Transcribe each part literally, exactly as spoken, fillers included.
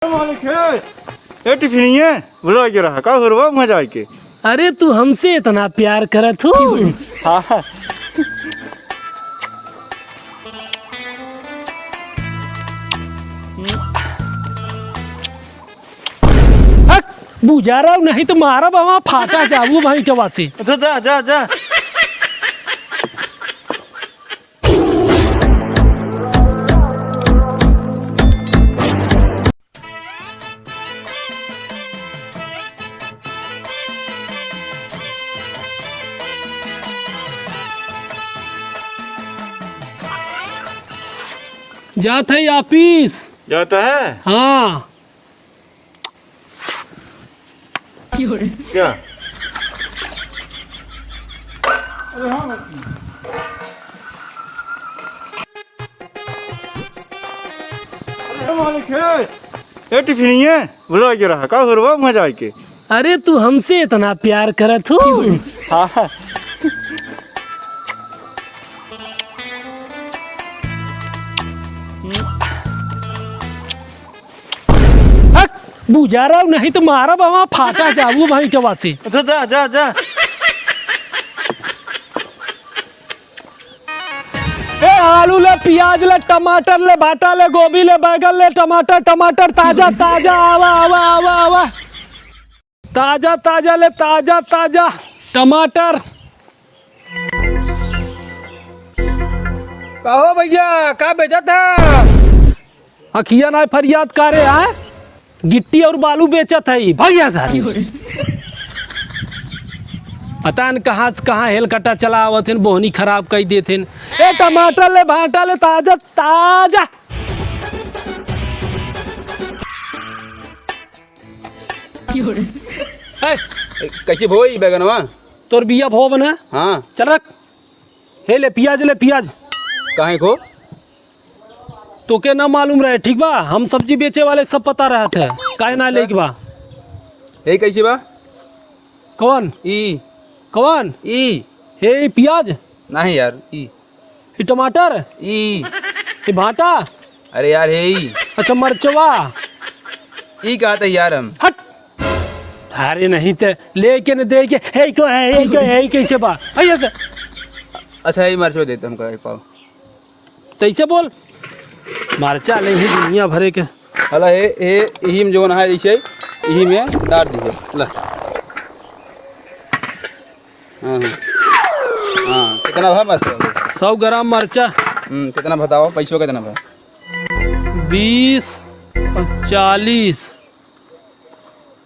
मालिक है। ए टिफिनिया, बुला के रहा, का हो रहा वहाँ जाए के? अरे, तू हमसे इतना प्यार करत हो? हाँ। हक, बुझा रहा हूँ, नहीं तो मारा बाबा फाटा जाबू भाई चवा से। अच्छा, जा, जा, जा। जात है ऑफिस। जाता है? हाँ। क्या? अरे मालिक है। ए टिफिनिया, बुला के रहा, का हो रहा वहाँ जाए के? अरे, तू हमसे इतना प्यार करत हो? हाँ। हक, बुझा रहा हूँ, नहीं तो मारा बाबा फाटा जाबू भाई चवा से। अच्छा, जा, जा, जा। ए, आलू ले, प्याज ले, टमाटर ले, भाटा ले, गोभी ले, बैगन ले, टमाटर, टमाटर ताजा, ताजा, आवा, आवा, आवा, आवा। ताजा, ताजा ले, ताजा, ताजा टमाटर। कहो भैया, का बेचत है? अखिया ना फरियाद करे, हाँ? गिट्टी और बालू बेचत है ई। भैया साहब। पता न कहाँ से कहाँ हेलकटा चला आवत हैं, बोहनी खराब कइ देत हैं। ए, टमाटर ले, भाटा ले, ताजा, ताजा। ए, ए, कैसे भो ई बैगनवा? तोर बिया भो बना। हाँ। चल रख। हे ले पियाज, ले पियाज। काहे को? तोके ना मालूम रहे, ठीक बा? हम सब्जी बेचे वाले सब पता रहत है, काहे ना लेके बा। हे कैसे बा? कौन? ई। कौन? ई। हे, ई पियाज? नहीं यार, ई। ई टमाटर? ई। ई भाटा? अरे यार, हे ई। अच्छा, मरचवा? ई कहत है यार हम। हट। अरे नहीं ते, लेके न दे के, हे को है, हे को है, कैसे बा? भैया से। अच्छा, ई मरचवा देते हमका एक पाव। तैसे बोल। मरचा ले ही दुनिया भरे के। हला हे, हे, यही में जौन है जैसे, यही में डार दिए। ला। हाँ, हाँ। हाँ, कितना भा मरचा? सौ ग्राम मरचा। हम्म, कितना बताओ, पैसो कितना भा? बीस और चालीस,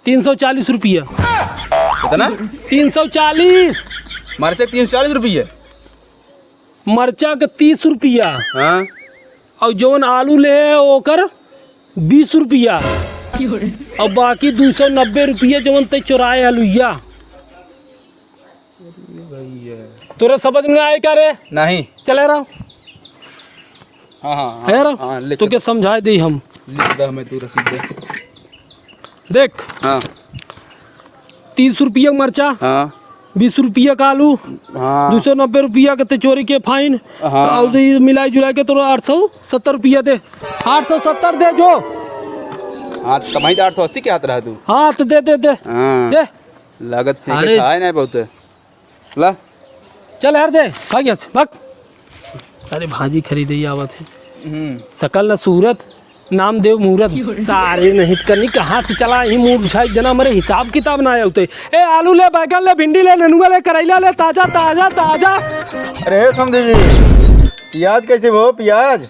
तीन सौ चालीस रुपया। कितना? तीन सौ चालीस। मरचा तीन सौ चालीस रुपया? मरचा के तीस रुपया। हाँ। और जौन आलू ले है, ओकर बीस रुपया। और बाकी दो सौ नब्बे रुपया जौन ते चोराए आलूया। तोरे समझ में आए का रे? नहीं। चले रहो। हाँ, हाँ, हाँ, है रहो। हाँ, लिख तो दे। क्या समझाए दे हम? लिख दे हमें तू रसीद दे। देख। हाँ। तीस रुपया के मरचा, हाँ। बीस रुपया का आलू, हाँ। दो सौ नब्बे रुपया के ते चोरी के फाइन, हाँ। और ये मिलाई जुलाई के तोरा आठ सौ सत्तर रुपया दे, आठ सौ सत्तर दे जो। हाँ, तो कमाई तो आठ सौ अस्सी के हाथ रहा तू। हाँ, तो दे, दे, दे। हाँ। दे। लागत फेंके अरे। खाए नहीं बहुत। ला। चल यार दे, भाग यहाँ से, भाग। अरे भाजी खरीदे ही आवत है। हम्म। सकल न सूरत, नाम देव मूरत। सारे नहीं करनी कहाँ से चला ही मूड छाई जना मरे हिसाब किताब ना आते। ए आलू ले, बैगन ले, भिंडी ले, नेनुआ ले, करैला ले, ताजा, ताजा, ताजा। अरे समधी जी, पियाज कैसे हो पियाज?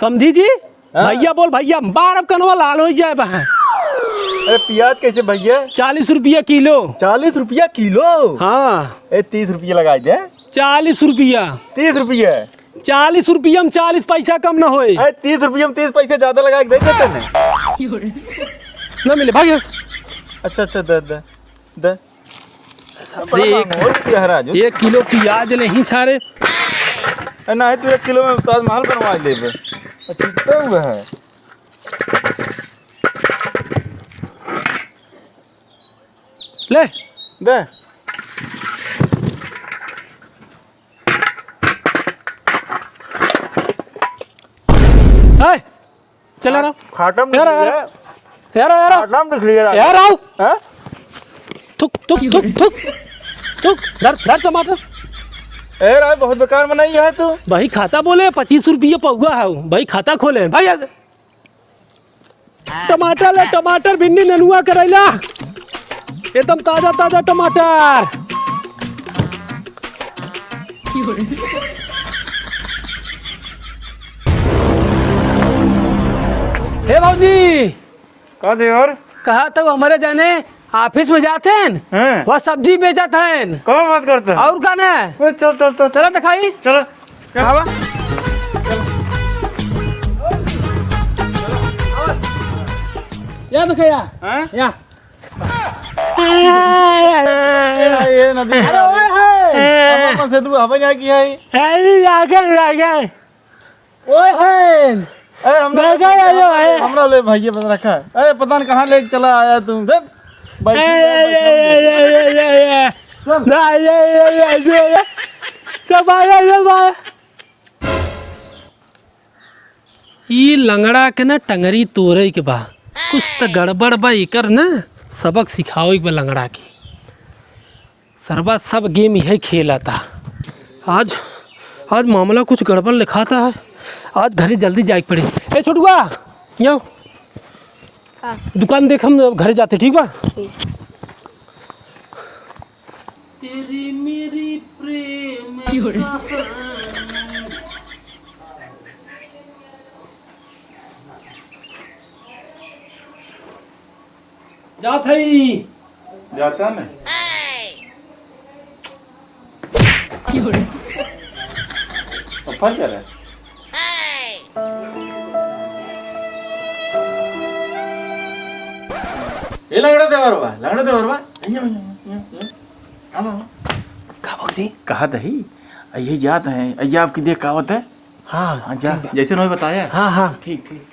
समधी जी? हाँ। भैया बोल भैया, मारब कनवा लाल होइ जाए बा। अरे पियाज कैसे भैया? चालीस रुपया किलो। चालीस रुपया किलो? हाँ। ए, तीस रुपया लगाइ दे। चालीस रुपया। तीस रुपया? चालीस रुपया में चालीस पैसा कम न होए। ए, तीस रुपया में तीस पैसा ज्यादा लगाइ के दे देते ने। न मिले, भाग यहाँ से। अच्छा, अच्छा, दे, दे, दे। अरे बड़ा एक, महंगा हो गया है राजू। एक किलो पियाज नहीं सारे। ए, नहीं, तू एक किलो में ताजमहल बनवा लेबे। अच्छा, कितना हुआ है? ले। दे। हाय। चला रहा। खाटम यार, नहीं यार। है। यार, यार, यार। नाम लिख लिया यार। यार, आओ। हाँ? थुक, थुक, थुक, थुक। थुक, धर, धर टमाटर। ए राय, बहुत बेकार बनाई है तू। बही खाता बोले, पच्चीस रुपये पौवा है, बही खाता खोले। भाई, यहाँ से। टमाटर ले, टमाटर, भिंडी, नेनुआ, करैला, एकदम ताजा ताजा टमाटर। हे भौजी, का देवर? कहा तो हमरे जाने ऑफिस में जात हैं, हैं? वह सब्जी बेचत हैं। का बात करत है? और का ना? ए, चल, चल, चल। चला दिखाई। चला। आवा। या देखा या। हैं? या। ए, ए, नदी। अरे, ओए है। हम अपन से तू हवा नहीं की है। है, लागल, लागल। ओए है। ए, हमरा लगा ले, आयो है। हमरा ले भैया बस रखा। अरे, पता नहीं कहाँ लेके चला आया तू। देख, बैठी ए, है, ए, बैठी ए, है। ए, ए, ए, ए। चल। ना, ए, ए, ए, ए, ए। सब आ गया, सब आ गया। ई लंगड़ा के ना टंगरी तोड़े के बा, कुछ त गड़बड़ बा एकर ना, सबक सिखावे के बा लंगड़ा के। सरवा सब गेम इहे खेलता। आज, आज मामला कुछ गड़बड़ लिखाता है, आज घरे जल्दी जाए के पड़े। ए छोटुआ, यहाँ का? दुकान देख, हम घरे जाते, ठीक बा? ठीक। तेरी मेरी प्रेम कहानी। जात हई। जाता न। पप्पा चला। ए लंगड़ा देवर बा, लंगड़ा देवर बा। आवा, आवा। का भौजी? कहा दही, अइहे जात हैं, अइहे आपकी देख का आवत है। हाँ, हाँ, जा, ठीक बा। जैसे उन्होंने बताया। हाँ, हाँ। ठीक, ठीक।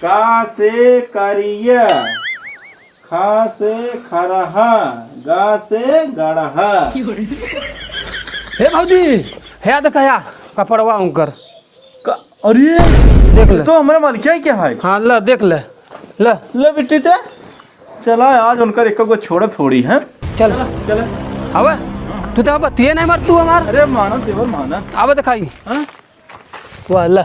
का से करिया, ख से खरहा, ग से गड़हा। हे भौजी, हे देख या कपड़वा उनकर। का, अरे, देख ले। ये तो हमरा मालिकिया के है। हाँ, ल, देख ले, ल। ले बिट्टी ते, चला आज उनकर एक गो छोड़ थोड़ी है। चल। चला, चला। अबे, तू तो बतिये नहीं मर तू हमार। अरे माना देवर माना। अब दिखाई। हाँ? वाह, ल।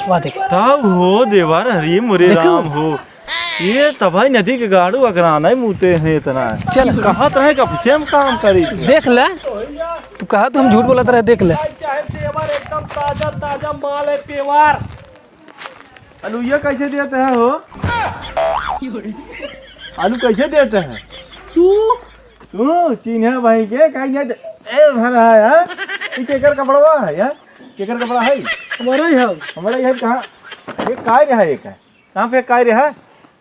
वाह, देख। तब हो देवर, हरी मुरे देखो। राम हो। ये तबाही नदी के गाड़ू अगराना ही मुते हैं इतना। चल। कहत रहे कि ऑफिसे में काम करी। देख ले, तू कहा तो हम झूठ बोलत रहे, देख ले। चाहे देवर एकदम ताजा, ताजा माल है, पेवार। आलू ये कैसे देते हैं हो? आलू कैसे देते हैं? तू तू चिन्हे भाई के काहे दे-, ए, भरा है, हाँ? ई केकर कपड़वा है, यार? केकर कपड़ा है? हमारा ही है। हमारा ही है, कहाँ? ये काय रहा, ये काय? कहाँ पे काय रहा?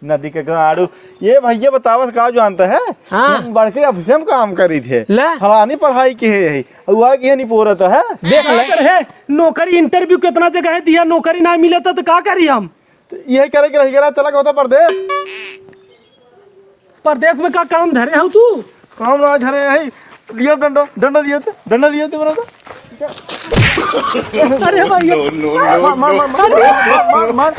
नदी के गाड़ू। ये भैया बतावत का जानता है? हाँ। हम बड़के ऑफिसे में काम करी थे। ले। फलानी पढ़ाई की है यही। और वहाँ की है नहीं पोरत है। देख ले। का करे? नौकरी इंटरव्यू कितना जगह है दिया, नौकरी ना मिले तो, तो का करी हम? तो यही करे के रही करा, चला के होता परदेस। परदेस में का काम धरे हऊ तू? काम ना धरे है। लियो डंडा, डंडा लियो तो, डंडा लियो तो बना तो। अरे भाई, no, no, no, मार, मार, no। मार, मार, मार, मार।